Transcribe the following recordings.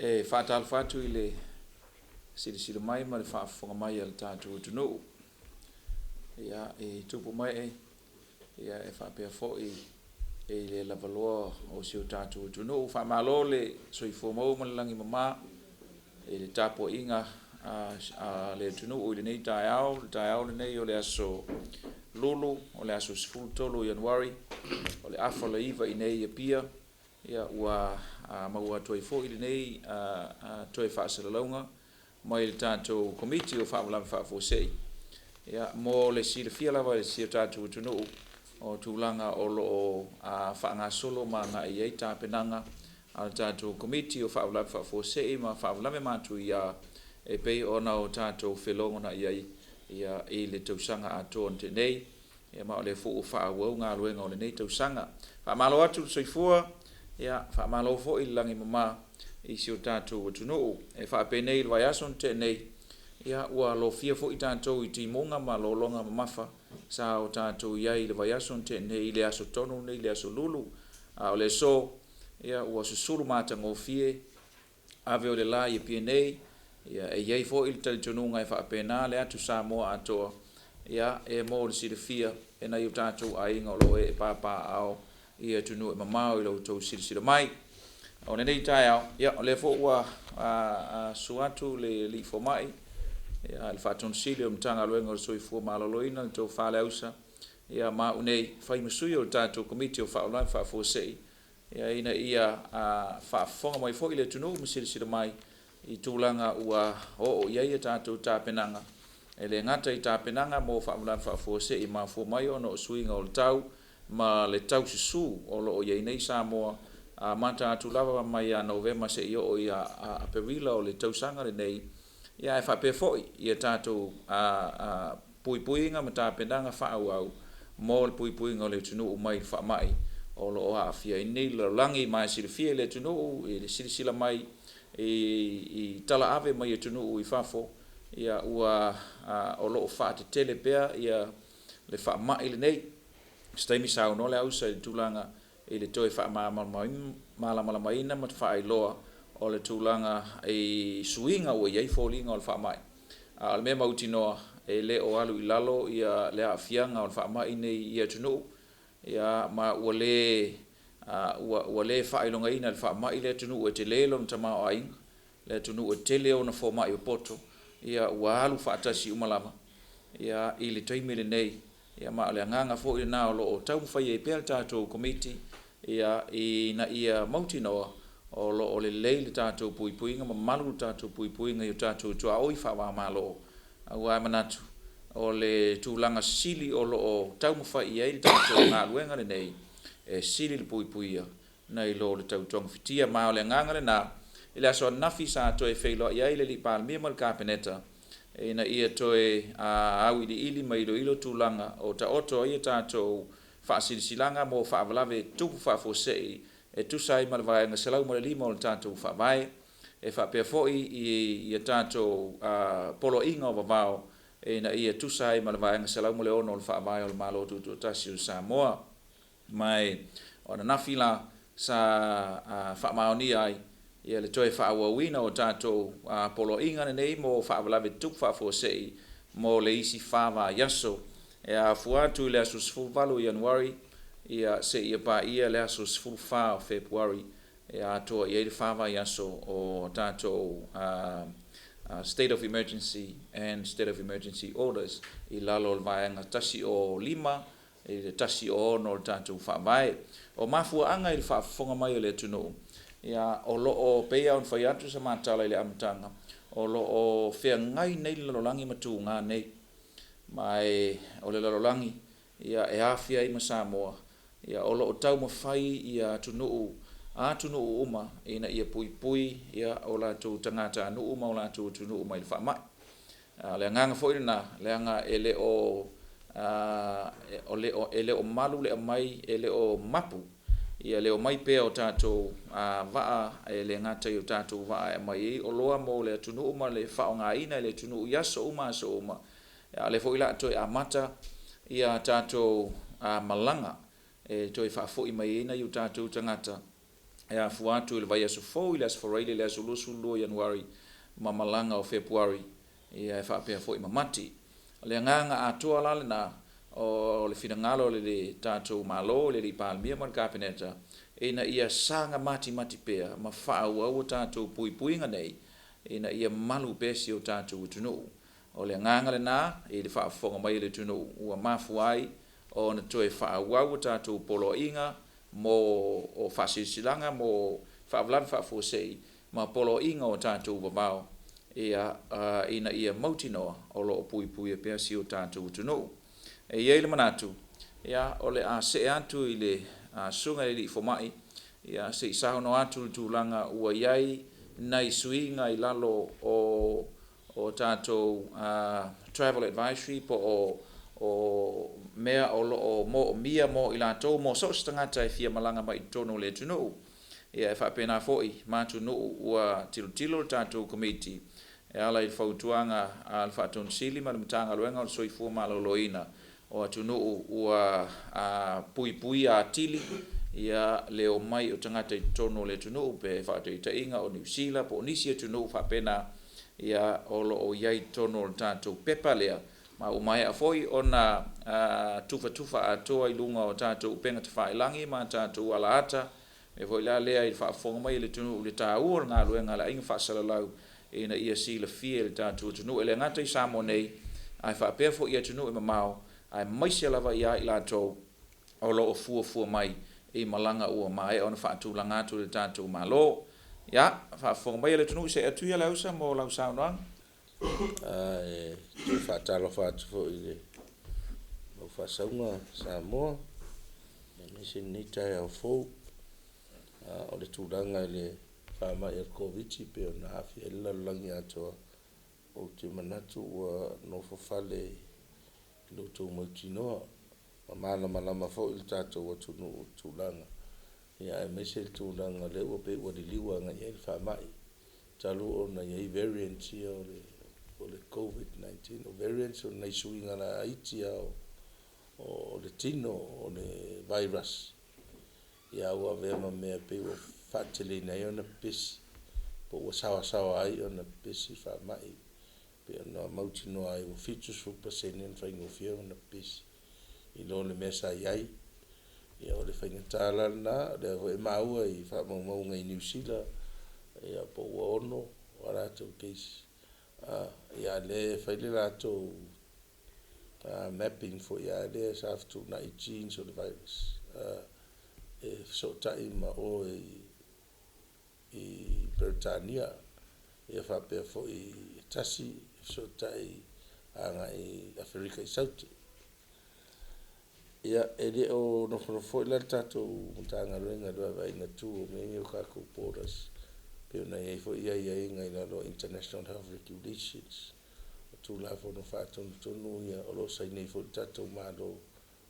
E faatalofa atu i le silasila mai ma le faafofoga mai a le tatou atunuu, ia, i tupu ma ee, ia, e faapea foi i le lavaloa o si o tatou atunuu. Faamalo le soifua maua ma le lagi e mama i le tapuaiga a le atunuu i lenei taeao, le taeao lenei o le aso Lulu, o le aso 13 o Ianuari, o le afa o le 9 i inei i Apia. Ia, ua maua atu ai foi lenei toe faasalalauga mai le tatou Komiti o Faalavelave Faafuasei. Ia, mo le silafia lava e si o tatou atunuu o tulaga o lo o faagasolo ma agai i ai tapenaga a le tatou Komiti o Faalavelave Faafuasei ma Faalavelave Matuia e pei ona o tatou felogonai ai i le tausaga atoa na tea nei. Ia ma o lea foi ua faaauau galuega o lenei tausaga. Faamalo atu le soifua, ia faamalo foi le lagi e mama i si o tatou atunuu. E faapenei i le vaiaso na tea nei, ia ua lofia foi tatou i timuga ma lologa mamafa sa o tatou i ai i le vaiaso na tea nei i le aso tonu lenei i le aso Lulu. A o le aso, ia ua susulu matagofie ave o le la i Apia nei, ia, e i ai foi le talitonuga e faapena le atu Samoa atoa, ia, e mo le silafia e nai o tatou aiga o lo o ee papaaao i atunuu e mamao i lo outou silasila mai. O lenei taeao, ia, o lea foi ua susu atu le alii fomai, ia, le Faatonu Sili o le Matagaluega o le Soifua Maloloina, le Tofa Leausa, ia, ma au nei, fai ma sui o le tatou Komiti o Faalavelave Faafuasei, ina ia faafofoga mai foi le atunuu ma silasila mai i tulaga ua oo i ai a tatou tapenaga, e le gata i tapenaga mo faalavelave faafuasei e mafua mai ona o suiga o le tau ma le taususu o lo o i ai nei Samoa, amata atu lava mai ia Novema seia oo ia Aperila o le tausaga lenei, ae faapea foi i a tatou puipuiga ma tapenaga faaauau mo le puipuiga o le atunuu mai le faamai o lo o aafia ai nei le lalolagi. Ma e silafia e le atunuu i le silasila mai i talaave mai atunuu i fafo, ia ua o lo o faatetele pea ia le faamai lenei. O se taimi saunoa Leausa i le tulaga i le toe faamalamalamaina ma faailoa o le tulaga i suiga ua i ai foliga o le faamai. A o le mea mautinoa, e le o alu i lalo ia le aafiaga o le faamai nei i atunuu, ia, ma ua le ua le faailogaina e le faamai le atunuu e tele lona tamaoaiga, le atunuu e tele ona fomai popoto, ia ua alu faatasi uma lava ia i le taimi lenei. Ia ma o le agaga foi lena o lo o taumafai ai pea le tatou Komiti ia ina ia mautinoa o lo o lelei le tatou puipuiga ma malu le tatou puipuiga i o tatou tuaoi faava-o-Malo, aua e manatu o le tulaga sili o lo o taumafai i ai le tatou galuega lenei, e sili le puipuia nai lo le tau togafitia. Ma o le agaga lena, i le aso ananafi sa toe feiloai ai le alii Palemia ma le Kapeneta ina ia toe auiliili ma iloilo tulaga o taoto ai a tatou faasilasilaga mo faalavelave tupu faafuasei e tusa ai ma le Vaega 105 o le tatou Faavae, e faapea foi i a tatou poloaiga o vavao ina ia tusa ai ma le Vaega 106 o le Faavae o le Malo Tutoatasi o Samoa. Ma o ananafi la sa faamaonia ai ia le toe faaauauina o tatou poloaiga lenei mo faalavelave tutupu faafuasei mo le isi 4 vaiaso, e afua atu i le aso 18 o Ianuari ia seia paia le aso 14 o Fepuari, e atoa i ai le 4 vaiaso o tatou State of Emergency and State of Emergency Orders i lalo o le Vaega 105 i le 106 o le tatou Faavae. O mafuaaga i le faafofoga mai o le atunuu, ia, o lo o pei lava ona fai atu sa matala i le amataga, o lo o feagai nei le lalolagi ma tuga nei. Ma e o le lalolagi, ia, e aafia ai ma Samoa, ia, o lo o taumafai ia atunuu atunuu uma ina ia puipui ia o latou tagatanuu ma o latou atunuu mai le faamai. A o le agaga foi lena, leaga e le o e le o malu le aumai, e le o mapu ia le omai pea o tatou vaa, e le gata i o tatou vaa e aumai ai oloa mo le atunuu ma le faaaogaina e le atunuu i aso uma aso uma, a o lea foi o le a toe amata ia tatou malaga e toe faafoi mai ai nai o tatou tagata. e afua atu i le vaiaso fou i le Aso Faraile le aso 22 o Ianuari ma malaga o Fepuari e faapea foi ma Mati. O le agaga atoa la lena o le finagalo o le tatou Malo, le alii Palemia ma le Kapeneta, ina ia saga matimati pea ma faaauau a tatou puipuiga nei ina ia malu pea si o tatou atunuu. O le agaga lena i le faafofoga mai a le atunuu ua mafua ai ona toe faaauau a tatou poloaiga mo o faasilasilaga mo faalavelave faafuasei ma poloaiga o tatou vavao ia ina ia mautinoa o lo o puipuia pea si o tatou atunuu. E i ai le manatu, ia, o le a see atu i le Susuga i le Alii Fomai ia se i saunoa atu i le tulaga ua i ai nai suiga i lalo o tatou travel advisory po o mea o lo o moomia mo i latou mo so o se tagata e fia malaga mai i totonu o le atunuu. Ia e faapena foi ma atunuu ua tilotilo le tatou Komiti e ala i le fautuaga a le Faatonu Sili ma le Matagaluega o le Soifua Maloloina o atunuu ua puipuia atili ia le omai o tagata i totonu o le atunuu, pe faataitaiga o Niu Sila po o nisi atunuu faapena ia o lo o i ai i totonu o le tatou pepa lea ma ua maea foi ona tufatufa atoa i luga o tatou upega tafailagi ma tatou alaata. E foi la lea i le faafofoga mai a le atunuu i le taua o le galuega a le Aiga Faasalalau ina ia silafia e le tatou atunuu, e le gata i Samoa nei ae faapea foi i atunuu e mamao, aemaise lava ia i latou o lo o fuafua mai i malaga ua maea ona faatulaga atu e le tatou Malo. Ia, faafofoga mai le atunuu, see atu ia Leausa mo lau saunoaga. E toe faatalofa atu foi i le mau faasauga Samoa, aemaise lenei taeao fou. O le tulaga i le faamai o le Koviti pei ona aafia ai le lalolagi atoa, ou te manatu ua nofofale i lo outou mautinoa ma malamalama foi le tatou atunuu i le tulaga, aemaise le tulaga lea ua pei ua liliu agai i ai le faamai, talu ona i ai variants ia o le COVID-19. O variants o nai suiga laiti lava o le tino o le virus, ia ua avea ma mea pei ua faateleina ai ona pepesi, po ua saoasaoa ai ona pepesi le faamai, pei ona mautinoa ai ua 70% ona faigofie ona pepesi i lo le mea sa i ai. Ia o le faigata la lena, o lea foi e maua i faamaumauga i Niu Sila, ia po ua 6 a latou case, a o lea e fai le latou mapping foi lava lea sa fetuunai genes o le virus e fesootai ma o i Peretania, ia faapea foi e tasi e fesootai agai i Aferika i Saute. Ia, e le o nofonofo foi la le tatou Matagaluega i le vaavaaiga tu o mea nei o tatou borders, pei ona i ai foi aiaiga i lalo o International Health Regulations, o Tulafono Faatonutonu ia o lo o saini ai foi le tatou Malo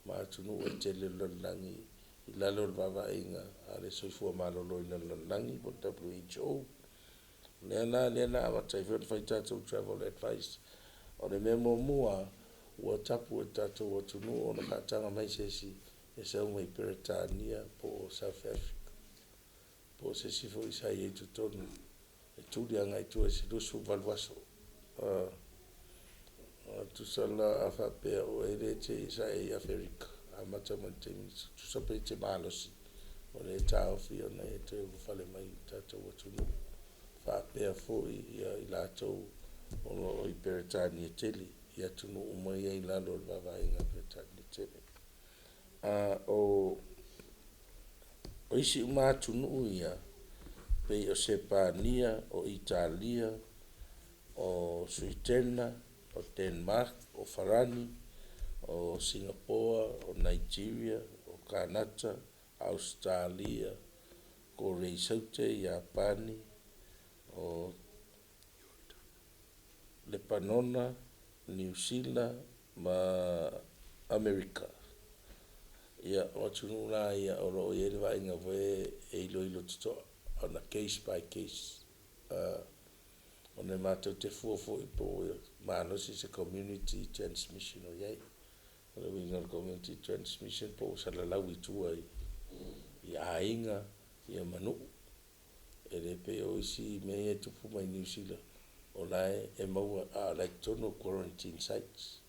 ma atunuu e tele o le lalolagi i lalo o le vaavaaiga a le Soifua Maloloina o le Lalolagi po o le WHO. O lea la lea na amata ai foi ona fai tatou travel advice. O le mea muamua ua tapu e le tatou atunuu ona faataga mai se isi e sau mai Peretania po o South Africa po o se isi foi sa i ai i totonu e tuli agai i tua i se 28 aso. Tusa la a faapea o oe lea e sa e i Aferika amata mai le taimi, tusa pe te malosi, o lea e taofi ona e toe ulufale mai i le tatou atunuu. Faapea foi i latou o lo o i Peretania tele, i atunuu uma ia i lalo o le vaavaaiga a Peretania tele. O isi uma atunuu ia, pei o Sepania, o Italia, o Suitena, o Denmark, o Farani, o Singapoa, o Nigeria, o Kanata, Ausetalia, Korea i Saute, Iapani, o Lepanona, Niu Sila ma Amerika. Ia, o atunuu la ia o lo o i ai le vaaiga foi e iloilo totoa on a case by case, ona e matou te fua foi po o malosi se community transmission o i ai. O le uiga o le community transmission po ua salalau i tua i aiga ma nuu. E le pei o isi mea ia e tupu mai Niu Sila, o la e maua a o la e i totonu o quarantine sites.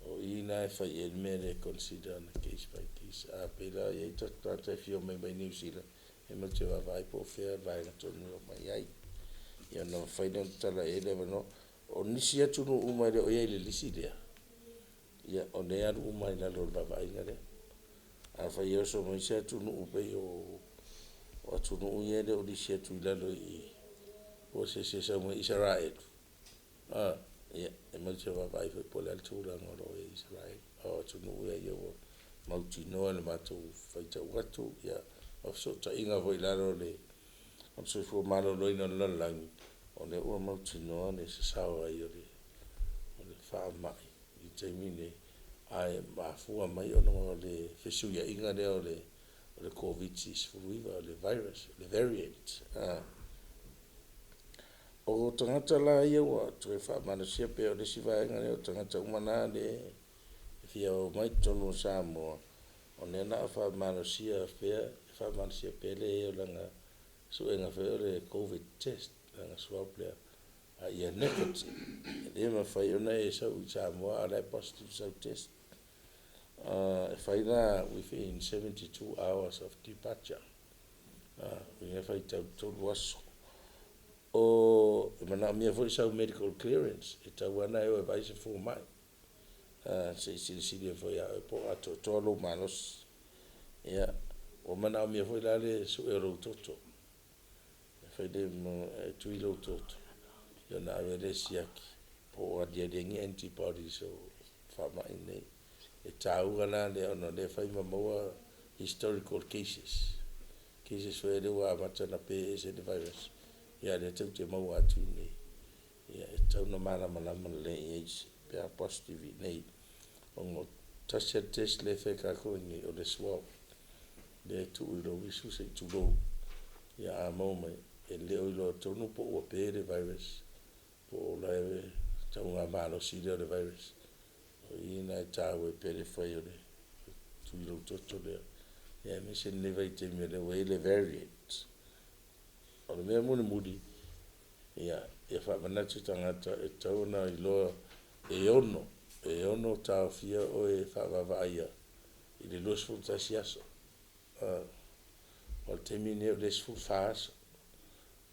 O i la e fai i ai le mea lea e consider on a case by case. A pei la e i ai tatou tagata e fia omai mai Niu Sila, e matou te vaavaai po o fea le vaega tonu e omai ai, ia ona mafai lea ona tatala i ai le avanoa. O nisi atunuu uma e le o i ai i le lisi lea, ia o lea e alu uma lava i lalo o le vaavaaiga lea. Afai e oso mai se atunuu pei o atunuu ia e le o lisi atu i lalo i i, po o se isi e sau mai Isaraelu, ia, e matou te vaavaai foi po o le a le tulaga o lo o i ai Isaraelu. A o atunuu ia ua mautinoa i le matou faitau atu, ma fesootaiga foi i lalo o le Soifua Maloloina o le lalolagi, o lea ua mautinoa le sasao ai o le faamai i le taimi lenei, ae mafua mai ona o le fesuiaiga lea o le Koviti-19, o le virus, le variant. O tagata la ia ua toe faamalosia pei o le isi vaega lea, o tagata uma la lea e fia omai i totonu o Samoa, o lea o le a faamalosia pea, e faamalosia pea le i ai o lana suega foi lea o le Covid test, lana swab lea. A ia negative. E le mafai ona e sau i Samoa a o la e positive sau test. E fai la within 72 hours of departure. Lona uiga e faitau i le 3 aso. E manaomia foi sau medical clearance, e tatau lava ona e o e vaai se fomai, se i silasila ifo ia oe po o atoatoa lou malosi. Ia, ua manaomia foi la le sue o lou toto. E fai le e tui lou toto, ia ona ave lea e siaki po o aliali ai ni antibodies o faamai nei. E taua la lea ona o lea e fai ma maua historical cases, cases foi lea ua amata ona pe ese le virus, ia a o lea tatou te maua atu i inei. Ia e tatau ona malamalama lelei i ai pe a positive i inei, ona e tasi lava le test lea e fai e tatou i inei, o le swab, lea e tuu i lou usu se i tulou. Ia a maua mai, e le o iloa tonu po ua pe le virus po o la e tauga malosi lea o le virus. O i lena e taua ai pea le fai o le tui lou toto lea, aemaise lenei vaitaimi o lea ua i ai le variant. O le mea mulimuli, ia faamanatu i tagata e tatau ona iloa e 6 taofia oe e faavaavaaia i le 21 aso. O le taimi lenei o lea e 14 aso.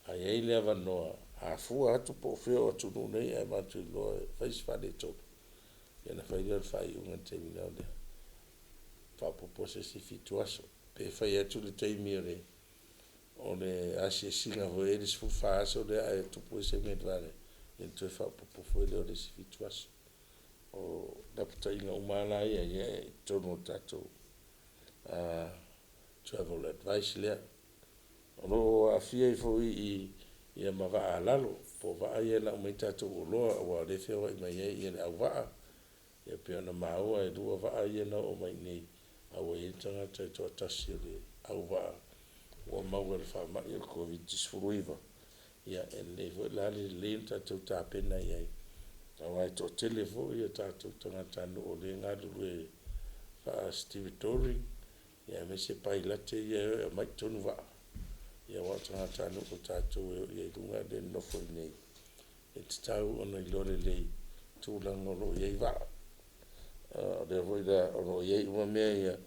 Ae i ai le avanoa, a fua atu po o fea o atunuu nei ae matou iloa e fai si faaletonu, ia ona fai lea o le faaiuga i le taimi la lea, faaopoopo se isi 7 aso. Pe fai atu le taimi o le asiasiga foi lea i le 14 aso lea ae tupu ai se mea i le va lea, ia ona toe faaopoopo foi lea o le isi 7 aso. O lapataiga uma lava la ia i totonu o le tatou travel advice lea. O lo o aafia ai foi i i ma vaa a lalo, po o vaa ia e lau mai ai tatou oloa, aua o lea e feoai mai ai le auvaa. E pei ona maua e 2 vaa ia na oo mai i inei, a ua i ai le tagata e toatasi o le auvaa ua maua i le faamai o le Koviti-19. Ia e lelei foi la le lelei ona tatou tapena i ai, aua e toatele foi o tatou tagatanuu o lea e galulue faa-stevedoring, aemaise pailate ia e o e aumai i totonu vaa, aua o tagatanuu o tatou e o i ai i luga lea e nonofo i inei, e tatau ona iloa lelei tulaga o lo o i ai vaa. O lea foi la o lo o i ai uma mea ia,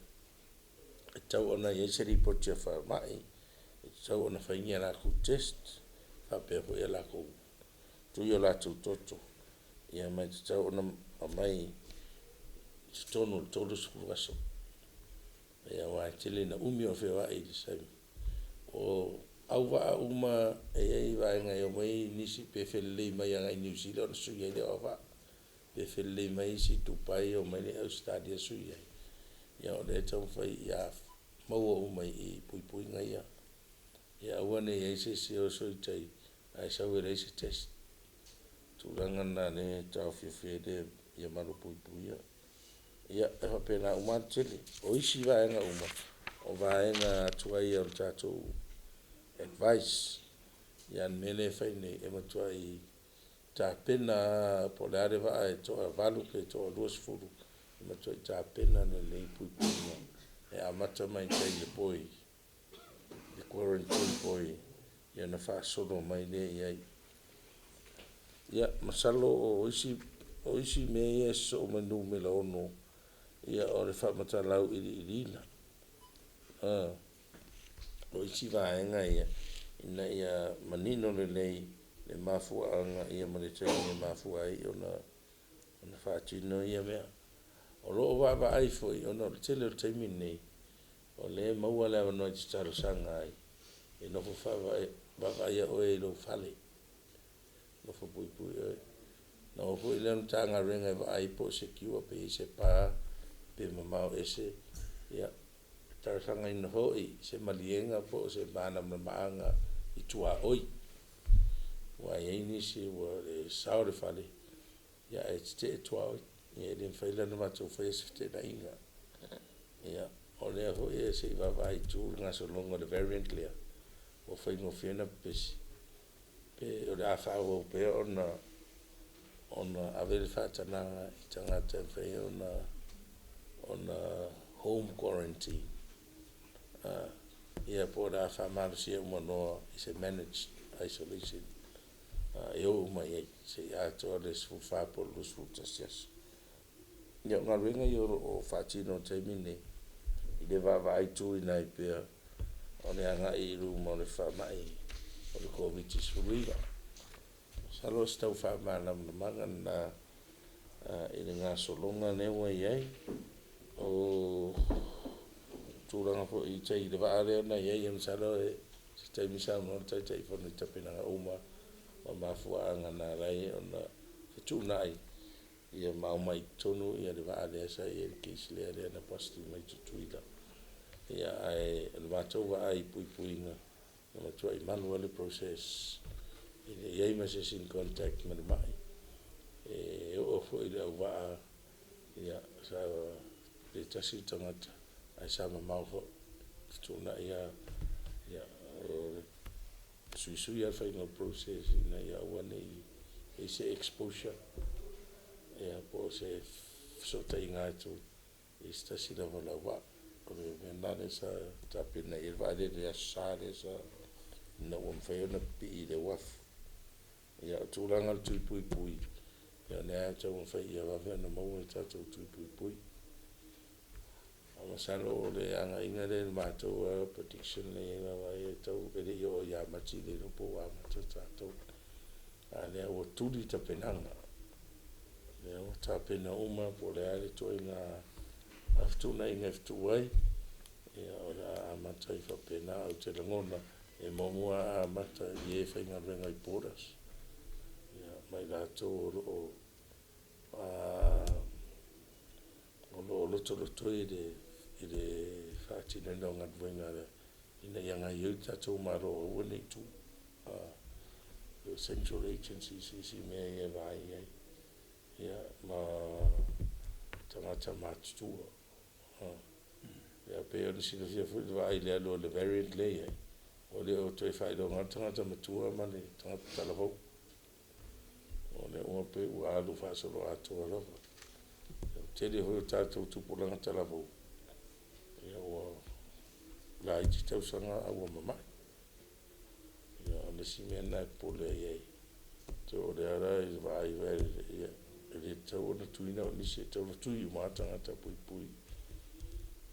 e tatau ona i ai se lipoti a falemai, e tatau ona fai ni a latou test, faapea foi a latou tui o latou toto, ia ma e tatau ona aumai i totonu o le 30 aso. Aua e tele ina umi o feoai i le sami. O auvaa uma e i ai vaega e omai nisi pe felelei mai agai i Niu Sila ona sui ai lea o auvaa, pe felelei mai isi i Dubai omai lea i Ausetalia sui ai. Ia o lea e taumafai ia maua uma i puipuiga ia. Ia aua ne i i ai se isi e oso i tai ae sau e leai se test. Tulaga lena o lea e taofiofi ai le ia malupuipuia. Ia, e faapena uma le tele. O isi vaega uma, o vaega tuai o le tatou advice. Ia a o le mea lea e fai nei, e matuai tapena lava po o le a le vaa e toa-8 pe toa-20, e matuai tapena lelei puipuiga e amata mai tai i le poi, le quarantine poi. Ia ona faasolo mai lea i ai. Ia, masalo o isi, o isi mea ia e sosoo mai le numera 6, ia o le faamatala auiliiliina. O isi vaega ia, ina ia manino lelei le mafuaaga ia ma le taimi e mafua ai ona faatino ia mea. O lo o vaavaai foi ona o le tele o le taimi lenei, o lea e maua le avanoa e te talosaga ai, e nofo vaavaaia oe i lou fale, nofo puipui oe. Na o foi lea o le Matagaluega e vaai po o secure pe i ai se pa pe mamao ese. Ia, e talosagaina foi se maliega po o se malamalamaaga i tuaoi, aua e i ai nisi ua le sao le fale, ia ae tetee tuaoi. Ia e le mafai la ona matou faia se feteenaiga. Ia, o lea foi se i vaavaai itu le gasologa o le variant lea, ua faigofie ona pepesi, pe o le a faaauau pea ona ave le faatanaga i tagata e mafai ona home quarantine. Ia po o le a faamalosia uma loa i se managed isolation e o uma i ai seia atoa le 14 po o le 21 aso. Ia, o galuega ia o lo o faatino i le taimi lenei i le vaavaai tuina ai pea o le agai i luma o le faamai o le Koviti-19. Masalo o se tau faamalamalamaga lena i le gasologa lea ua i ai. O tulaga foi i tai i le vaa lea na i ai, masalo se taimi saunoa le Taitaifono i tapenaga uma ma mafuaaga na ala ai ona fetuunai ia ma aumai i totonu le vaa lea sa i ai le case lea na positive mai Tutuila. Ia, ae o le matou vaai i puipuiga, na matuai malu lava le process, e le i i ai ma se isi na contact ma le mai. E oo foi i le auvaa, ia, sa le tasi le tagata, ae sa mamao foi, fetuunai lava. Ia, o le suisui lava o le faiga o process ina ia aua ne i i ai se exposure, ia po o se fesootaiga atu i se tasi lava o le auvaa. O le mea lena lea sa tapena i ai le vaalele i le Aso Sa lea sa ina ua mafai ona pipii i le uafu. Ia, o tulaga o le tui puipui, ia o lea lava e taumafai ia vave ona maua le tatou tui puipui. Ae masalo o le agaiga lea i le matou lava prediction lea e vaavaai e tau e le i oo ia Mati le iloa po ua amata tatou. A o lea ua tuli tapenaga, lea ua tapena uma po o le a le ituaiga fetuunaiga e fetuu ai, ia o le a amata ai faapena. Ou te lagona, e muamua amata i e faigaluega i borders, ia, ma i latou o lo o lotolotoi i le faatinoina o galuega ina ia gaoioi le tatou Malo aua ne i tu. O central agencies isi mea ia e vaai i ai, ia, ma tagata matutua. Ia, pei ona silafia foi le vaai i le alu o le variant lea e i ai, ua le o toe faailoga lava le tagata matua ma le tagata talavou. O lea ua pei ua alu faasoloatoa lava. O le tele foi o tatou tupulaga talavou, ia ua laiti tausaga ae ua mamai. Ia, o le isi mea lena e popole i ai, o lea la e vaai, ia, e le tatau ona tuiina o nisi, e tatau ona tui uma lava tagata puipui.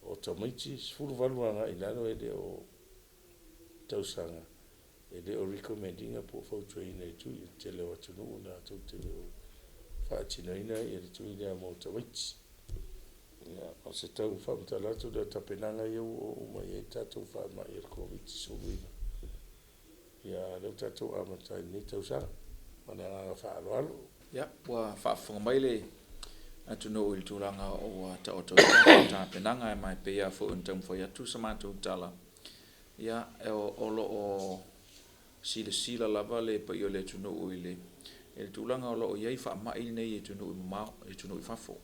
O tamaiti 18 agai i lalo e le o tausaga, e le o recommend ina po o fautuaina e tui. O le tele o atunuu latou te le o faatinoina le tui lea mo tamaiti. Ia, o se tau faamatala atu lea o tapenaga ia ua oo uma i ai le tatou faamai o le Koviti-19. Ia, a o lea ua tatou amata ai i lenei tausaga. Ma le agaga faaaloalo. Ia, ua faafofoga mai le atunuu i le tulaga ua taoto ai le tatou tapenaga, ma e pei lava foi ona taumafai atu sa matou tala, ia, o lo o silasila lava le paia o le atunuu i le tulaga o lo o i ai faamai nei i atunuu mamao, i atunuu i fafo.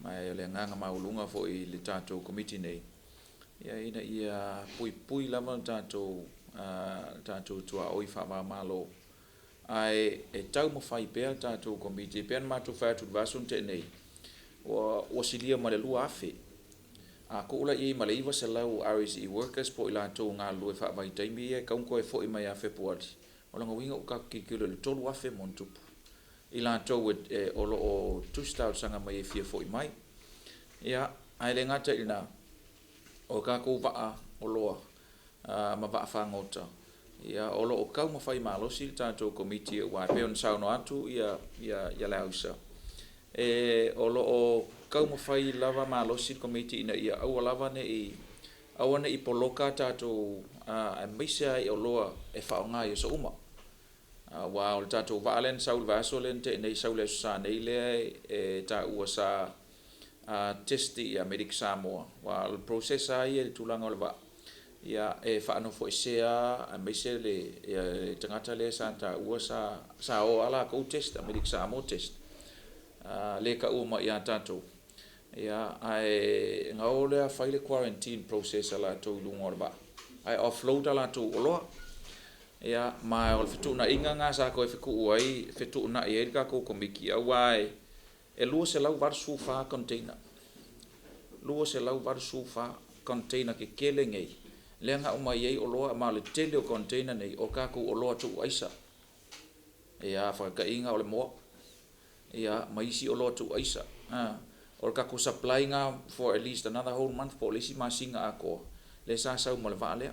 Ma o le agaga maualuga foi i le tatou Komiti nei, ia, ina ia puipui lava le tatou tuaoi faava-o-Malo, ae e taumafai pea le tatou Komiti. E pei ona matou fai atu i le vaiaso na tea nei, ua silia ma le 2,000 A tuu la i ai ma le 900 RSE workers po o i latou e galulue faavaitaimi ia e tatau ona toe foi mai ia Fepuari, o lona uiga ua tatou tilotilo i le 3,000+ i latou o lo o tusi talosaga mai e fia foi mai. Ia, ae le gata i lena, o tatou vaa oloa ma vaa fagota, ia, o lo o taumafai malosi le tatou Komiti aua e pei ona saunoa atu Leausa, o lo o taumafai lava malosi le Komiti ina ia aua lava ne i aua ne i poloka tatou, aemaise lava i oloa e faaaoga i aso uma. Aua o le tatou vaa lea na sau i le vaiaso lea na tea nei, sau i le Aso Sa nei lea e taua sa test i Amerika Samoa, aua o le process lava ia i le tulaga o le vaa, ia, e faanofoesea lava aemaise le tagata lea sa taua sa o lava latou test, Amerika Samoa test, le taua mai ia tatou, ia, ae na o lea fai le quarantine process a latou i luga o le vaa, ae offload a latou oloa. Ia, ma o le fetuunaiga lena sa toe fetuu ai, fetuunai ai le tatou Komiti, aua e 284 container, 284 container tetele nei lea na aumai ai oloa, ma o le tele o container nei o tatou oloa tuu aisa. Ia, faataitaiga o le moa, ia, ma isi oloa tuu aisa. O le tatou supply na for at least another whole month po o le isi masina atoa lea sa sau ma le vaa lea.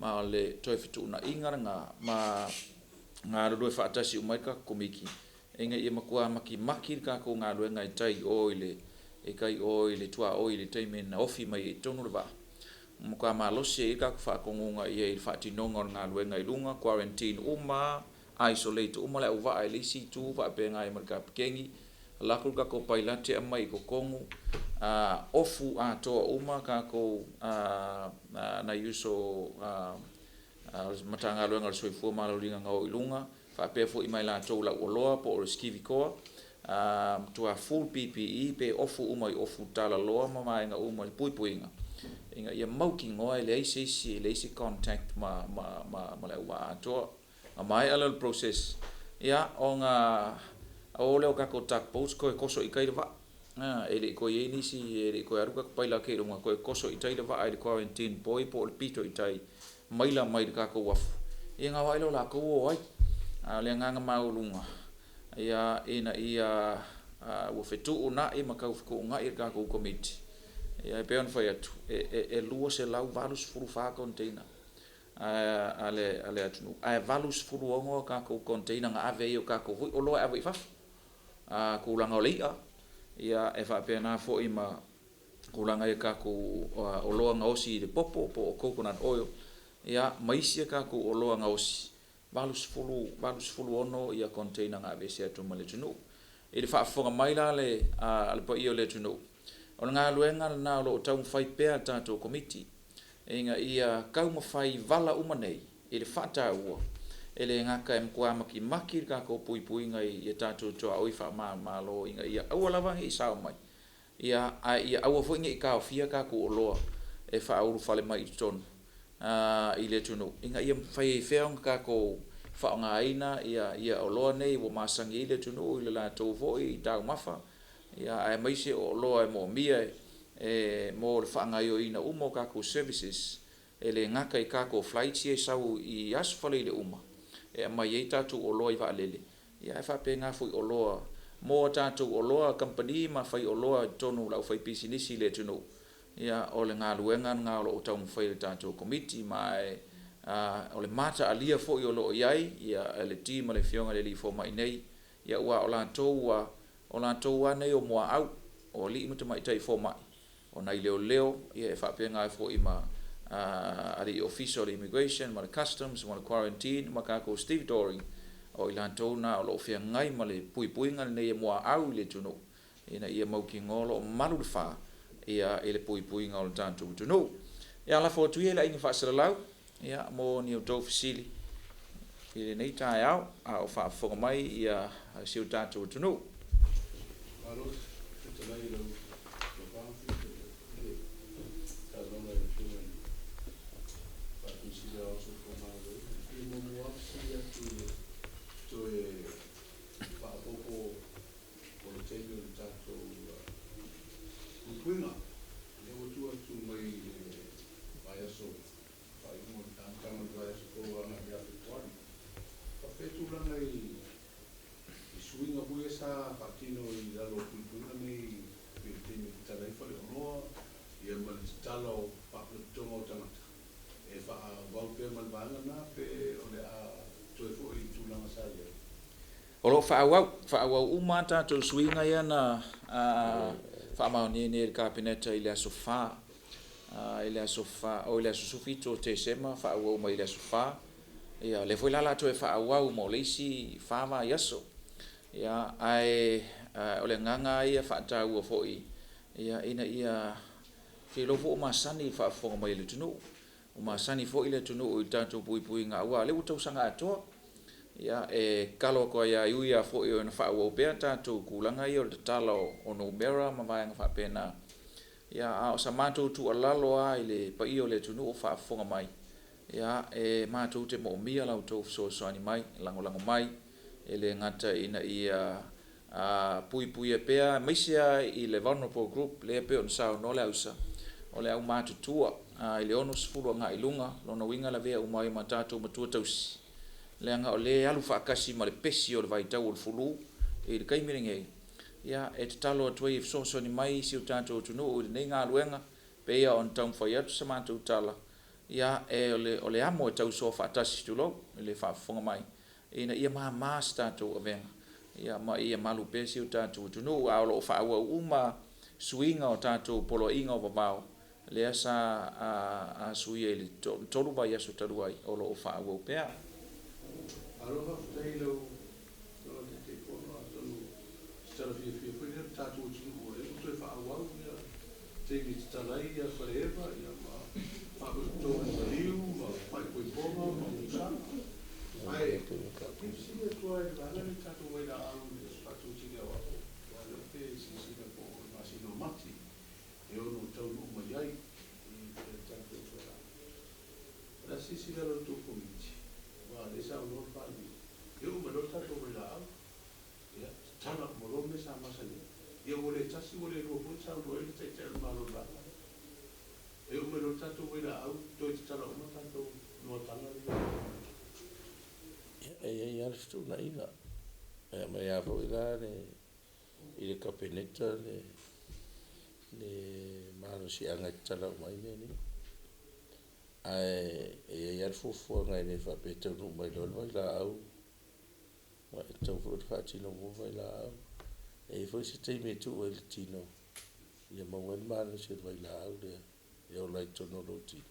Ma o le toe fetuunaiga lena ma galulue faatasi uma ai le tatou Komiti ina ia matua makimaki le tatou galuega e tai i o i le e tai o i le tuaoi i le taimi na ofi mai ai i totonu le vaa. Matua malosi ai le tatou faatonuga i ai i le faatinoga o le galuega i luga, quarantine uma, isolate uma le auvaa i le isi itu faapena ai ma le kapikeni, alu atu le tatou pailate aumai i totonu, ofu atoa uma tatou nai uso Matagaluega o le Soifua Maloloina na o i luga, faapea foi ma i latou lauoloa po o le stevedore, matua full PPE pe ofu uma i ofu talaloa ma vaega uma i puipuiga, ina ia mautinoa e leai se isi, e leai se contact ma le auvaa atoa. Na maea lea o le process, ia, ona o lea o tatou tugboats toe toso i tai le vaa. E le i toe i ai nisi, e le i toe alu tatou pailate i luga, toe toso i tai le vaa i le quarantine buoy po o le pito i tai maila mai le tatou uafu, ia ona o ai lea o latou o ai. A o le agaga maualuga, ia, ina ia ua fetuunai ma tau fetuunai le tatou Komiti, ia, e pei ona fai atu, e 284 container a le atunuu, ae 86 a tatou container na ave ai o tatou foi oloa e ave i fafo. Tulaga o le i'a, ia, e faapena foi ma tulaga i tatou oloa gaosi i le popo po o coconut oil, ia, ma isi a tatou oloa gaosi, 80, 86 ia container na aveese atu ma le atunuu. I le faafofoga mai la a le paia o le atunuu, o le galuega lena o lo o taumafai pea le tatou Komiti, ina ia taumafai vala uma nei i le faataua, e le gata e matua makimaki le tatou puipuiga i tatou tuaoi faamamalo ina ia aua lava ne i sao mai, ia, ae ia aua foi ne i taofia tatou oloa e faaulufale mai i totonu i le atunuu, ina ia mafai ai fea ona tatou faaaogaina ia oloa nei ua masani ai le atunuu i le latou foi taumafa, ia, aemaise o oloa e moomia mo le faagaoioiina uma o tatou services, e le gata i tatou flights ia e sau i aso Faraile uma e aumai ai tatou oloa i vaalele, ia, ae faapena foi oloa mo a tatou oloa kamupani ma faioloa i totonu o le aufaipisinisi i le atunuu. Ia, o le galuega lena o lo o taumafai e le tatou Komiti, ma o le mataalia foi o lo o i ai ia le team a le Afioga i le Alii Fomai nei, ia, aua o latou lava nei o muaau, o alii ma tamaitai fomai, o nai leoleo, ia, e faapena foi ma alii ofisa o le immigration ma le customs ma le quarantine ma tatou stevedoring, o i latou na o lo o feagai ma le puipuiga lenei e muaau i le atunuu ina ia mautinoa o lo o malu le fa, ia, i le puipuiga o le tatou atunuu. Ia, lafo atu ia i le aiga faasalalau, ia, mo ni outou fesili i lenei taeao a o faafofoga mai ia si o tatou atunuu. Malo fetalai i lau tofa le saunoaga i le Afioga i le Faatonu Sili o le Soifua Maloloina. E muamua lava fesili atu i le toe faaopoopo o le taimi o le tatou puipuiga. Lea ua O lo o faaauau, faaauau uma a tatou suiga ia na faamaonia nei e le Kapeneta i le aso 4, i le aso 4, oi le aso 17 o Tesema, faaauau mai i le aso 4. Ia, o lea foi la o le a toe faaauau mo le isi 4 vaiaso. Ia, ae o le agaga lava ia faataua foi, ia, ina ia ou te iloa foi ua masani i le faafofoga mai a le atunuu. Ua masani foi le atunuu i le tatou puipuiga aua o lea ua tausaga atoa. Ia, e tatalo atu ai lava e ui lava foi ina faaauau pea tatou tulaga ia o le tatala o numera ma vaega faapena, ia, a o sa matou tuualalo lava i le paia o le atunuu o faafofoga mai, ia, e matou te moomia la outou fesoasoani mai, lagolago mai, e le gata ina ia puipuia pea, aemaise lava i le vulnerable group lea e pei ona saunoa Leausa, o le aumatutua i le 60 agai i luga, lona uiga lavea uma ai ma tatou matua tausi, leaga o lea e alu faatasi ma le pesi o le vaitau o le flu i le taimi lenei. Ia, e tatalo atu ai e fesoasoani mai si o tatou atunuu i lenei galuega, pei ona taumafai atu sa matou tala, ia, e o le amo e tausoa faatasi, tulou, i le faafofoga mai, ina ia mama se tatou avega, ia, ma ia malu pea si o tatou atunuu. A o lo o faaauau uma suiga o tatou poloaiga o vavao, lea sa suia i le 3 vaiaso talu ai, o lo o faaauau pea. Malo faafetai i lau Afioga i le Taitaifono, atonu se tala fiafia foi lea i le tatou atunuu o lea ua toe faaauau ia taimi e tatala ai ia Faleeva ia ma faapitoa i maliu ma faaipoipoga ma musaga. Ae fia fesili atu lava i le vaega lea i le tatou vailaau i le faatutili aoao, aua o lea ou te silasila po o le masina o Mati e ono taunuu mai ai i le tatou vailaau. O le a silasila la outou Komiti, aua o lea e saunoa le Palemia, e oo mai loa le tatou vailaau, ia, tatala uma loa mea sa masani ai. Ia ua le tasi ua le lua foi na saunoa ai le Taitai o le Malo i le vaega lea. E oo mai loa le tatou vailaau, toe tatala uma tatou noataga ia. Ia, e i ai lava le fetuunaiga. E aumai lava foi la le i le Kapeneta le malosiaga e tatala uma ai mea nei. Ae e i ai lava le fuafuaga e le faapea e taunuu mai loa le vailaau, e tatau foi ona faatino muamua le vailaau. E i ai foi se taimi e tuu ai i le tino ia maua ai le malosi o le vailaau lea e ola ai i totonu o lou tino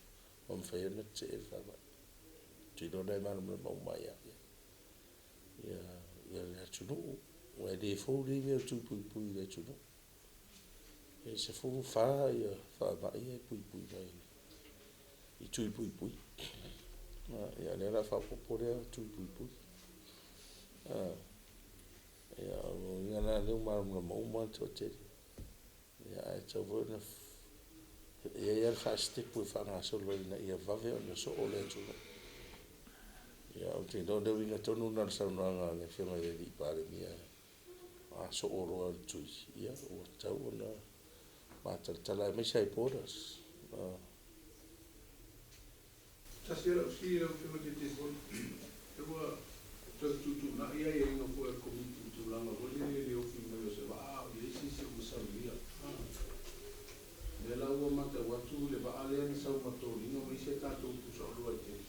ma mafai ona tetee le faamai. Ou te iloa o lena e malamalama uma ai lava le atunuu. Aua e le fou nei mea o le tui puipui i le atunuu. E 14 ia faamai ia e puipui mai i tui puipui. Ia o lea o le a faaopoopo lea tui puipui. Ia o lona uiga la lea ua malamalama uma le toatele. Ia ae tatau foi ona e i ai lava le faasitepu e faagasolo ina ia vave ona soo le atunuu. Ia ou te iloa o le uiga tonu lena o le saunoaga a le Afioga i le Palemia, a soo loa le tui, ia ua tatau ona matalatala aemaise lava i borders. Tasi lava lau fesili i lau Afioga i le Taitaifono, e ua toe fetuutuunai aiaiga foi a le Komiti i tulaga foi lele i le ofi mai o se vaa a o i ai se isi o masalomia. O lea la ua matau atu le vaa lea na sau ma toniga ma isi a tatou pusaoloa e tele,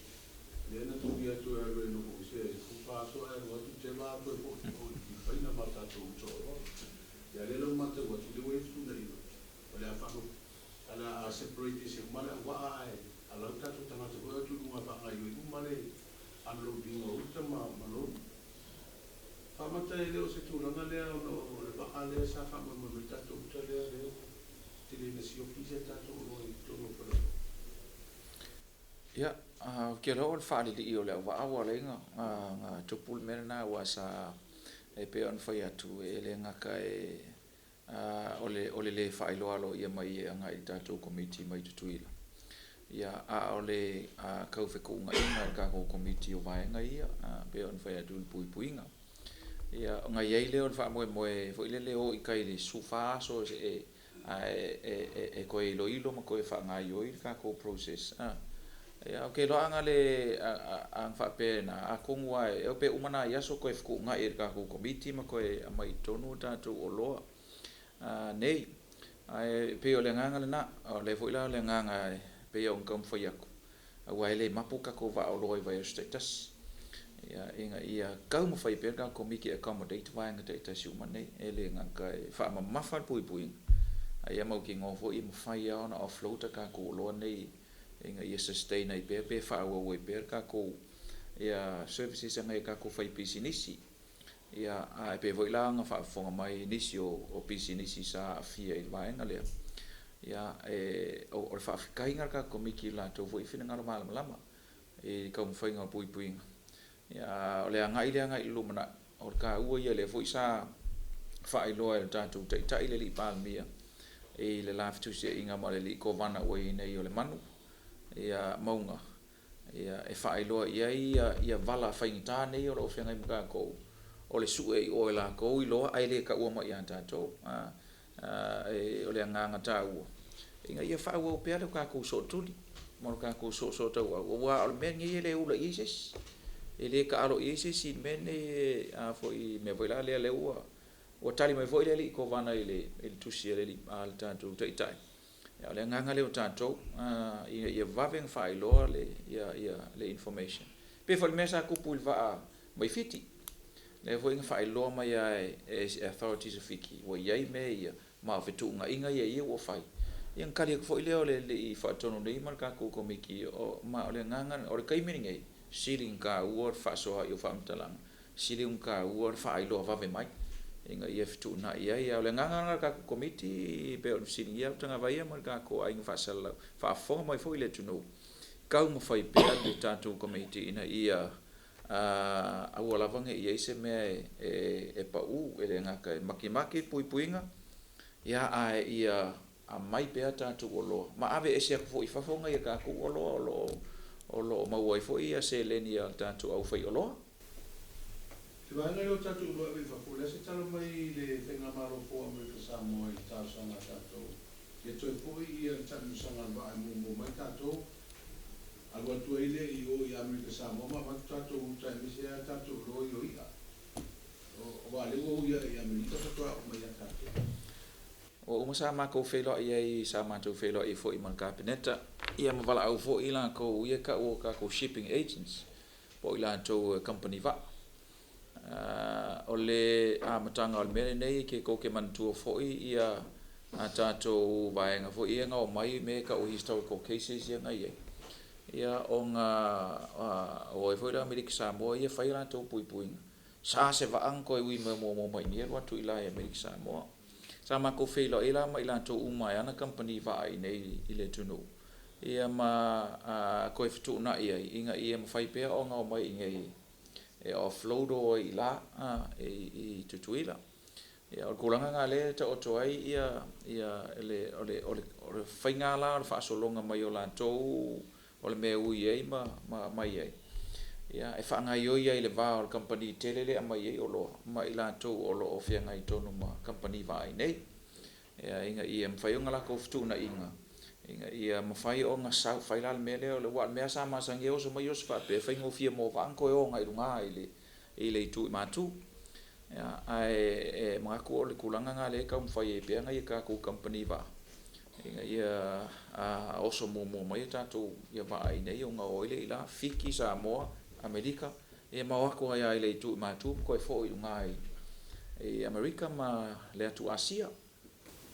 lea na tui atu e alu e nofoise ai 14 aso ae alu atu teva toe foi i faina ma tatou pusaoloa. Ia lea la ua matau atu lea ua i ai fetuunaiga, o le a faano o le a separate ese uma le auvaa ae alau tatou tagata foi atu i luga e faagaoioi uma le unloading o uta ma load. Faamata e le o se tulaga lea ona o le vaa lea sa faamoemoe mai tatou uta lea lea ua tele ina sioki isi a tatou oloa i totonu o Faleolo. Ia, ou te iloa o le faalelii o le auvaa ua ala ai ona tupu le mea lena, aua sa e pei ona fai atu, e le gata e o le le faailoa aloaia mai e agai i le tatou Komiti mai Tutuila, ia, a o le tau fetuunaiga e le tatou Komiti o vaega ia, pei ona fai atu i le puipuiga. Ia, ona i ai lea o le faamoemoe foi lele o i tai i le 14 aso e ae toe iloilo ma toe faagaoioi le tatou process. Ia, ou te iloa ana le ana faapena, atonu lava e pe uma nai aso toe fetuunai e le tatou Komiti ma toe aumai i totonu tatou oloa nei. Ae pei o le agaga lena, o lea foi la o le agaga e pei ona taumafai atu, aua e le mapu tatou vaaoloa i vaiaso taitasi. Ia, ina ia taumafai pea le tatou Komiti e accommodate vaega taitasi uma nei, e le gata e faamamafa le puipuiga, a ia mautinoa foi e mafai lava ona offload a tatou oloa nei ina ia sustain ai pea pe faaauau ai pea le tatou ia services a nai a tatou faipisinisi. Ia, ae pei foi la ona faafofoga mai nisi o pisinisi sa aafia i le vaega lea, ia, e, o le faafetaiga a le tatou Komiti i le latou foi finagalo malamalama i le taumafaiga o puipuiga. Ia, o le agai lea agai i le lumanai, o le taua ia lea foi sa faailoa e le tatou Taitai le alii Palemia i le la fetusiaiga ma le alii Kovana ua i ai nei o le Manu, ia, Mauga, ia, e faailoa i ai ia vala faigata nei o lo o feagai ma tatou, o le sue i o e latou iloa ae le taua mai ia tatou. O le agaga taua, ina ia faaauau pea le tatou sootuli ma le tatou soosootauau, aua o le mea lenei e le ula i ai se isi, e le taalo i ai se isi i le mea lenei, a foi, mea foi la lea, lea ua tali mai foi le alii Kovana i le tusi a le tatou Taitai. O le agaga lea o tatou, ina ia vave ona faailoa le information. E pei foi o le mea sa tupu i le vaa mai Fiti, lea foi na faailoa mai lava e authorities a Fiti ua i ai mea ia, ma o fetuunaiga ia ia ua fai. Ia ona tali atu foi lea o le alii faatonu nei ma le tatou Komiti, ma o le agaga, o le taimi lenei, sili ona taua le faasoaai o faamatalaga, sili ona taua le faailoa vave mai ina ia fetuunai ai. A o le agaga lena o le tatou Komiti, pei ona fesiligia Autagavaia ma le tatou aiga faasalalau, faafofoga mai foi le atunuu, taumafai pea le tatou Komiti ina ia aua lava ne i i ai se mea e pau, e le gata e makimaki le puipuiga, ia ae ia aumai pea tatou oloa ma ave ese atu foi i fafo nai a tatou oloa o lo o maua ai foi seleni a le tatou aufaioloa. I le vaega lea o tatou oloa e ave i fafo, o le a se tala mai i le Faigamalo fou a Amerika Samoa i le talosaga a tatou ia toe foi ia le taamilosaga a le vaa e muamua mai tatou, alu atu ai lea i o i Amerika Samoa ma avatu tatou uta aemaise lava tatou oloa ia o i'a, aua o lea ua ui ae i Amerika faatoa oo mai ia tatou. Ua uma sa matou feiloai ai, sa matou feiloai foi ma le Kapeneta, ia ma valaau foi latou ia tau o tatou shipping agents, po o i latou e kamupani vaa. O le amataga o le mea lenei, ke tou te manatua foi ia a tatou vaega foi ia na omai mea e tau o historical cases ia na i ai, ia ona o ai foi le Amerika Samoa ia fai a latou puipuiga. Sa se vaa na toe ui mai muamua mai i inei alu atu i la i Amerika Samoa. Sa matou feiloai la ma i latou uma e ana kamupani vaa i inei i le atunuu, ia ma toe fetuunai ai ina ia mafai pea ona omai i inei e offload o ai i la i Tutuila. Ia, o le tulaga lena lea e taoto ai ia le o le o le o le faiga la o le faasologa mai o latou o le mea e ui ai ma mai ai. Ia, e faagaoioi ai i le va o le kamupani tele lea e aumai ai oloa ma i latou o lo o feagai tonu ma kamupani vaa i inei. Ia, ina ia mafai ona latou fetuunaiga, ina ia mafai ona sau, fai la le mea lea, aua o le mea sa masani ai, oso mai oso faapea, e faigofie mo vaa ona toe o agai i luga i le itu i Matu. Ia, ae e manatu o le tulaga lena lea e taumafai ai pea nai a tatou kamupani vaa, ina ia oso muamua mai a tatou ia vaa i inei ona o ai lea i la, Fiti, Samoa, Amerika, ia ma o atu ai lava i le itu i Matu ma toe foi i luga i Amerika ma le atu Asia.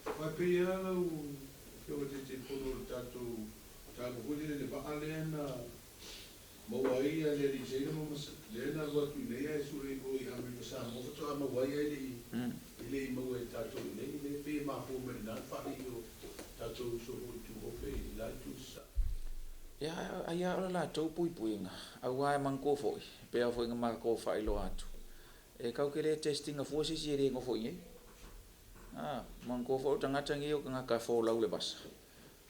Aua e pei lava lau Afioga i le Taitaifono o le tatou mataupu foi lele i le vaa lea na maua ai le alii saina ma lea na alu atu i inei ae sue i o i Amerika Samoa faatoa maua ai ae le i maua e tatou i inei, lea e pei e mafua mai i ina le faalei o tatou uso foi i tuofe i la itu i Sasae. Ia, ai lava o le latou puipuiga, aua e manatua foi, pei lava foi ona matou faailoa atu, e tatou te le test ina fua se isi e le nofo i inei. A, manatua foi o tagata nei o tagata e folau i le vasa,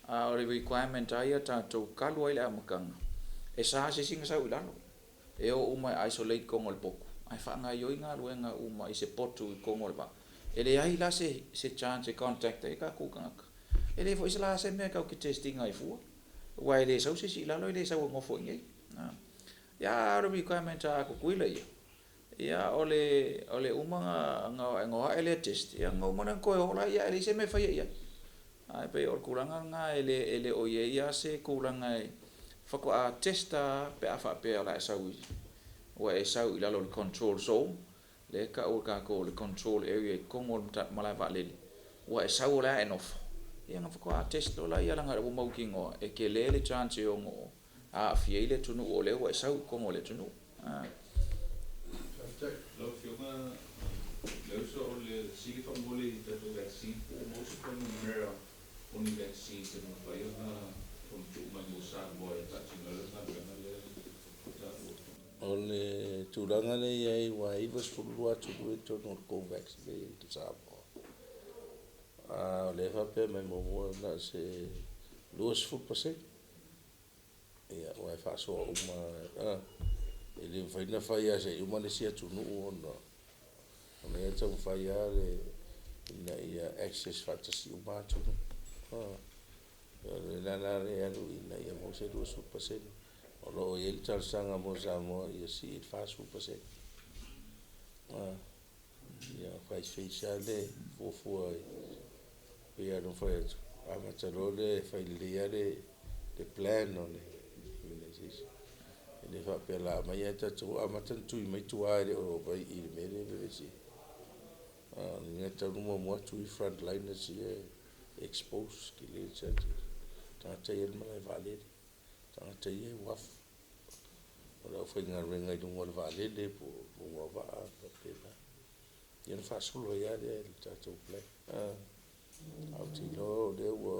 a o le requirement lava ia tatou talu ai le amataga, e sa se isi ona sau i lalo, e o uma e isolate i totonu o le potu, ae faagaoioi galuega uma i se potu i totonu o le vaa. E leai la se chance e contact ai tatou tagata. E leai foi la se mea tatou te test ina ai fua, aua e le sau se isi i lalo, e le sau e nofo i inei. Ia, a o le requirement a Tutuila ia, ia o le uma ona o ae lea test, ia ona uma lea ona toe o laia, ae leai se mea e faia i ai. Ae pei o le tulaga lena e le o i ai lava se tulaga e faatoa test lava pe a faapea o le a e sau i Ua e sau i lalo o le control zone, lea e tau e tatou o le control area i totonu o le malae vaalele, ua e sau o la e nofo, ia ona faatoa test loa lea leaga ua mautinoa e tele le chance e ono aafia ai le atunuu o lea ua e sau i totonu o le atunuu. Lau Afioga Leuso, o le fesili faamolemole i tatou vaccine, po ua maua se fuainumera o ni vaccines e mafai ona faamatuu mai mo Samoa e faatino ai le galuega lea e taua? O le tulaga lea e i ai ua 92 atunuu i totonu o le COVAX lea e i ai Samoa. A o lea e faapea mai muamua na o se 20%. Ia aua e faasoa uma, e le mafai ona fai lava se i uma le isi atunuu ona o lea e taumafai lava le ina ia access faatasi uma atunuu. O le ala la lea e alu ina ia maua se 20%. O lo o i ai le talosaga mo Samoa ia sii i le 40%. Ia fai lava le fuafua pei lava ona fai atu, amata loa le fai lelei lava le plan o le immunization. E le faapea o le a aumai ae tatou amata ona tui mai tua e le o omai i le mea lea e vevesi ai. O le mea e tatau ona muamua tui frontliners ia e expose tele le tagata ia e i le malae vaalele, tagata ia e uafu, o le aufaigaluega i luga o le vaalele po o luga o vaa ma faapena. Ia ona faasolo ai lava lea i le tatou plan. Ae ou te iloa o lea ua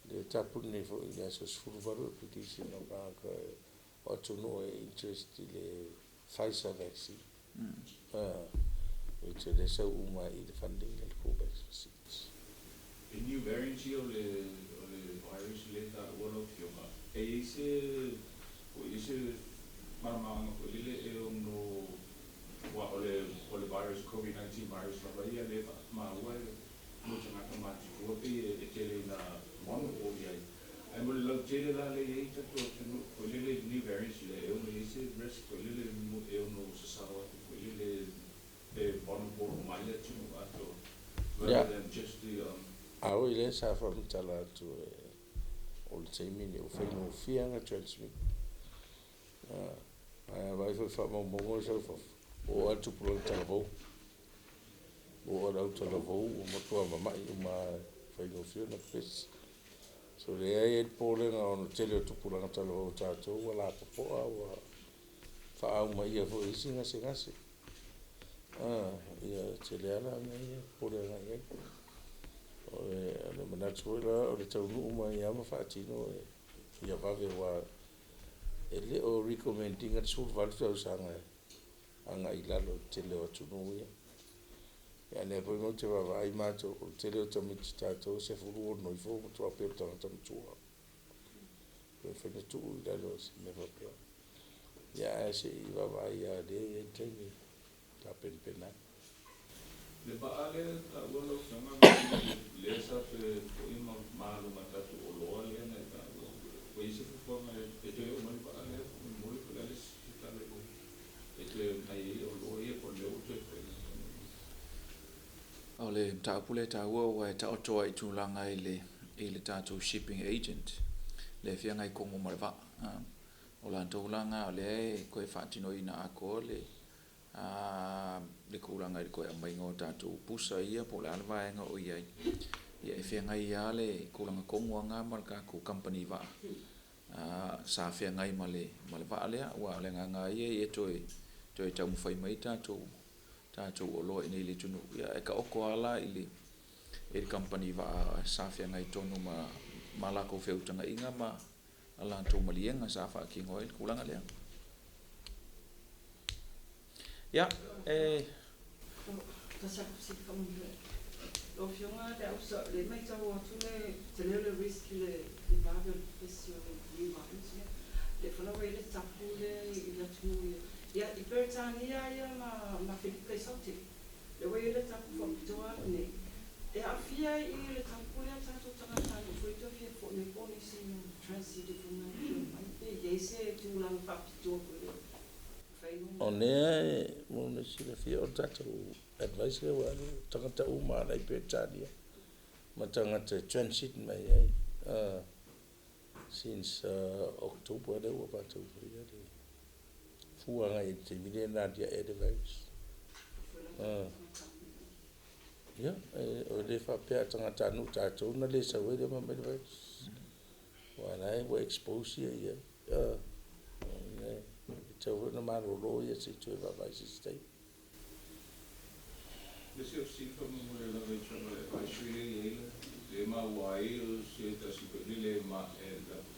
lea e tapuni nei foi i le aso 18 Epili se tagata o atunuu e interest i le Pfizer vaccine. Which o lea e sau uma i le funding le COVAX facility. I new variants ia o le virus lea e taua lau Afioga, e i ai se po o i ai se malamalamaaga foi lele e ono aua o le virus COVID-19 virus lava ia lea e maua mo tagata matutua pei e tele ina vulnerable i ai. Ae mo le lautele la lea e i ai tatou atunuu foi lele i new variants lea e ono i ai se risk foi lele e ono sasao atu foi lele e vulnerable uma ai le atunuu atoa rather than just the A oi lea sa faamatala atu o le taimi lenei ua faigofie ona transmit. Ae a vaai foi i faamaumauga o sau i fafo, ua oo lava le tupulaga talavou. Ua oo lava i le autalavou ua matua mamai uma lava, e faigofie ona pepesi. So lea e i ai le popolega ona o le tele o tupulaga talavou o tatou ua lapopoa ua faaaumaia foi e isi gasegase. Ia e tele lava la mea ia e popole agai i ai. O le manatu foi la o le taunuu mai lava ma faatino ia vave aua e le o recommend ina le 18 tausaga agai i lalo i le tele o atunuu ia. Ia a o lea foi matou te vaavaai matou, o le tele o tamaiti tatou e 16 ifo ua matua pei o le tagata matua. Pe mafai ona tuu i lalo o se mea faapea. Ia ae se i vaavaai lava o lea e i ai le taimi e tapenapena ai. Le vaa lea e taua lau Afioga lea sa toe foi ma malu ma tatou oloa lea na e taua. Ua i ai se fuafuaga e toe oo mai le vaa lea faamolemole po o le a le isi tala e toe aumai ai oloa ia po o le mea ua toe foi mai. O le mataupu lea e taua ua e taoto ai i tulaga i le tatou shipping agent lea e feagai tonu ma le vaa. O latou la na o lea e toe faatinoina atoa le tulaga i le toe aumaiga o tatou pusa ia po o le a le vaega o i ai. Ia e feagai lava le tulaga tonu lava lena ma le tatou kamupani vaa sa feagai ma le vaa lea. Aua o le agaga lava ia ia toe taumafai mai tatou oloa i inei i le atunuu. Ia ae taoto lava la i le kamupani vaa sa feagai tonu ma latou feutagaiga ma a latou maliega sa faatino ai le tulaga lea. Ia, e Lau Afioga Leausa, o lea e matau atu le tele o le risk i le vave o le pepesi o le new virus lea. Lea foi la ua i ai le tapu lea i le atunuu ia i Peretania ia ma Filipa i Saute. Lea ua i ai le tapu faapitoa lenei. E aafia i le tapu lea tatou tagatanuu foi toe fia foi mai po o nisi transit foi na fia mai pe i ai se tulaga faapitoa foi lea. O lea e mo le silafia o le tatou advice lea ua alu tagata uma lava i Peretania ma tagata e transit mai ai since October lea ua matou faia le fua agai i le taimi lea na aliae ai le virus. Ia, e le faapea a tagatanuu tatou na le sau ai le ma mai le virus. Aua la e ua expose ia i ai. E tatau foi ona malolo ia se i toe vaavaai i se isi taimi. Le isi o fesili faamolemole lava i travel advisory lea e i ai lea e maua ai o se tasi foi lele e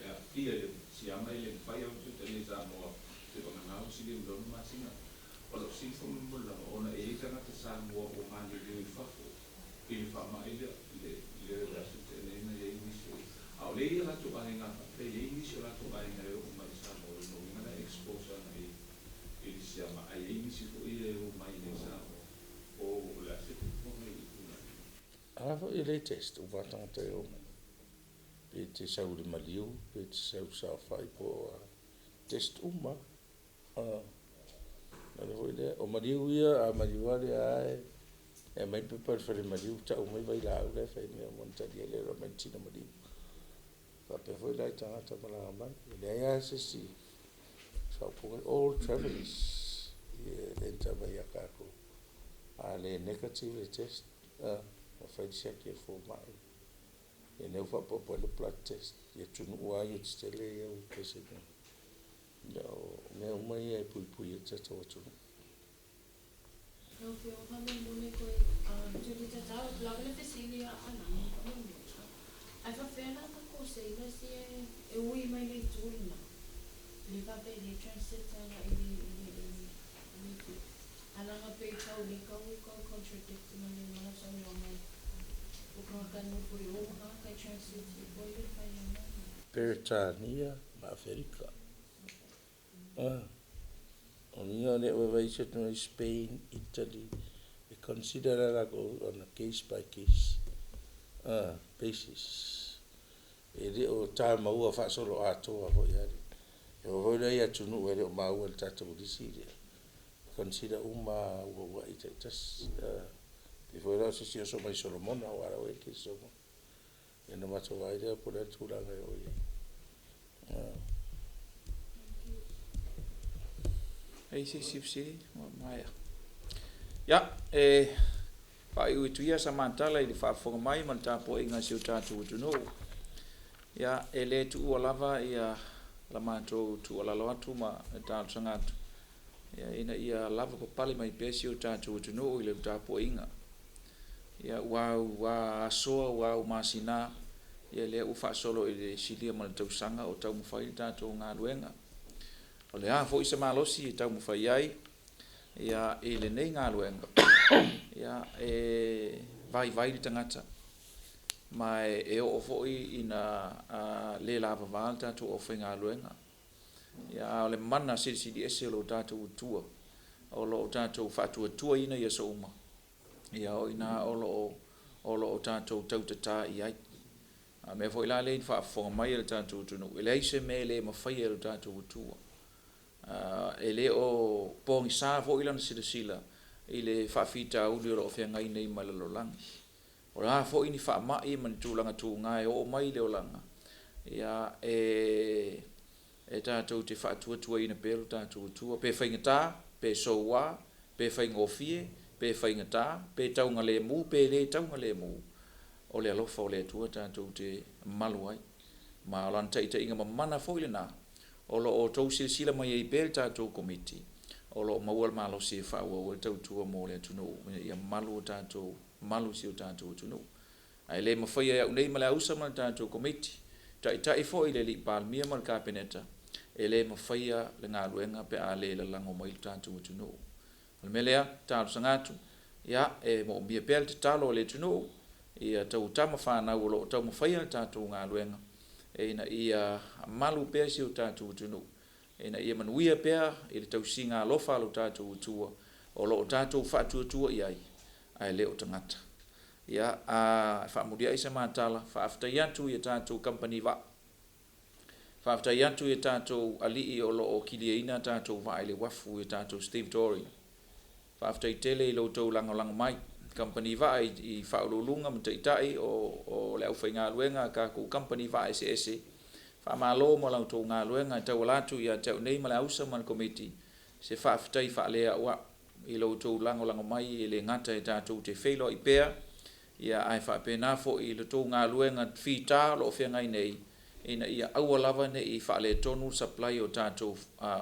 aafia i le siama e le mafai lava ona fesootaiga i Samoa seivagana ua silia ma le 6 masina. O lau fesili faamolemole lava ona e i ai tagata Samoa ua maliliu i fafo i le faamai lea le aso na tea nei na i ai nisi o a o lea e i ai o latou aiga faapea e i ai nisi o latou aiga e oo mai i Samoa o lona uiga la e expose ana i le siama ae i ai nisi foi e omai i inei i Samoa po o le a se fuafuaga i le tulaga lea. A foi e le test uma lava tagata e omai, pe te sau i le maliu, pe te sau i le saofai po o a, test uma lava. O le ala foi lea, o maliu ia, a maliu lava lea e aumai le pepa i le fale maliu tau mai vailaau la e fai mea uma ona tali ai lea e aumai le tino maliu. Faapea foi la i tagata malaga mai. E leai lava se isi faaupuga, all travellers e enter mai ia tatou. A le negative le test, ua fai le siaki a le fomai, ia lea ua faaopoopo i ai le blood test i atunuu lava ia tetele ia ua pese nei. Ia o mea uma ia e puipui ai le tatou atunuu. Lau Afioga faamolemole toe tulitatau atu lava le fesili a Alani faamolemole. Ae faapefea la tatou sailors ia e ui mai le itu lena le faapea e le transit agai i le i le itu ae leaga pei tau le tau tau contradict ma le ma lau saunoaga o tagata e nofo i o ma tagata e transit i o ai le fai a mea na. Peretania ma Aferika. O lona uiga o lea ua vaai isi atunuu i Spain, Italy, e consider la latou on a case by case basis. E le o tamauina faasoloatoa foi lava. E oo foi la i atunuu e le o maua i le tatou lisi lea, e consider uma lava auauai taitasi. Pei foi la o se isi oso mai Solomona aua o la e ua i ai le kesi Solomona. Ia ona matou vaai lea po o le a le tulaga e oo i ai. E i ai se isi fesili? Ua maea. Ia, e faaiu atu ia sa matala i le faafofoga mai ma le tapuaiga a si o tatou atunuu. Ia, e le tuua lava ia la matou tuualalo atu ma le talosaga atu, ia, ina ia lava papale mai pea si o tatou atunuu i le tapuaiga. Ia, ua asoa, ua au masina, ia lea ua faasolo i le silia ma le tausaga o taumafai le tatou galuega. O le a foi se malosi e taumafai ai ia, i lenei galuega, ia, e vaivai le tagata, ma e oo foi ina le lavava le tatou aufaigaluega. Ia, a o le mana silisili ese o lo tatou Atua, o lo o tatou faatuatuaina i aso uma, ia, o i ina o lo o tatou tautatā i ai. A mea foi la lea i le faafofoga mai a le tatou atunuu, e leai se mea e le mafaia e lo tatou Atua. E le o pogisa foi lana silasila i le faafitauli o lo o feagai nei ma le lalolagi. O le a foi ni faamai ma ni tulaga tuga e oo mai i le olaga, ia, e tatou te faatuatuaina pea lo tatou Atua, pe faigata, pe soua, pe faigofie, pe faigata, pe taugalemu, pe le taugalemu, o le alofa o le Atua tatou te malu ai. Ma o lana taitaiga mamana foi lena, o lo o outou silasila mai ai pea le tatou Komiti, o lo o maua le malosi e faaauau ai le tautua mo le atunuu, ina ia malu o tatou, malu si o tatou atunuu. Ae le mafaia e au nei ma le ausa ma le tatou Komiti, taitai foi le alii Palemia ma le Kapeneta, e le mafaia le galuega pe a le lalago mai le tatou atunuu. O le mea lea, talosaga atu, ia, e moomia pea le tatalo a le atunuu, ia tau tama fanau o lo o taumafaia le tatou galuega, ina ia malu pea si o tatou atunuu, ina ia manuia pea i le tausiga alofa a lo tatou Atua, o lo o tatou faatuatua i ai, ae le o tagata. Ia, a faamuliai se matala, faafetai atu i a tatou kamupani vaa, faafetai atu i a tatou alii o lo o kiliaina a tatou vaa i le uafu, i a tatou stevedoring. Faafetai tele i lo outou lagolago mai. Kamupani vaa i faauluuluga ma taitai o le aufaigaluega a tatou kamupani vaa eseese, faamalo mo la outou galuega e tauala atu ia te au nei ma le ausa ma le Komiti. Se faafetai faaleauau i lo outou lagolago mai, e le gata e tatou te feiloai pea, ia ae faapena foi i le tou galuega fita o lo o feagai nei, ina ia aua lava ne i faaletonu le supply o tatou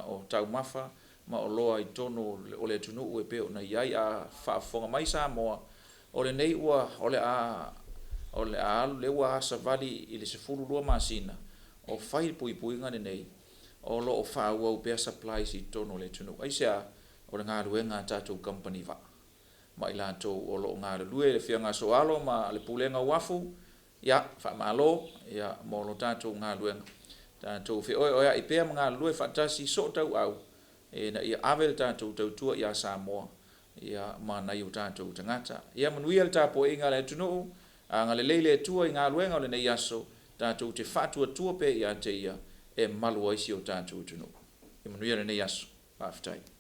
o taumafa ma oloa i totonu o le atunuu e pei ona i ai. A faafofoga mai Samoa, o lenei ua o le a o le a alu lea ua savali i le 12 masina o fai le puipuiga lenei, o lo o faaauau pea supplies i totonu o le atunuu. Aisea? O le galuega a tatou kamupani vaa ma i latou o lo o galulue, le Afioga ia Sooalo ma le Pulega o Uafu, ia, faamalo mo lo tatou galuega. Tatou feoeoeai pea ma galulue faatasi sootauau ina ia ave le tatou tautua ia Samoa ma nai o tatou tagata. Ia manuia le tapuaiga a le atunuu, agalelei le Atua i galuega o lenei aso, tatou te faatuatua pea ia te Ia e malu ai si o tatou atunuu. Ia manuia lenei aso. Faafetai.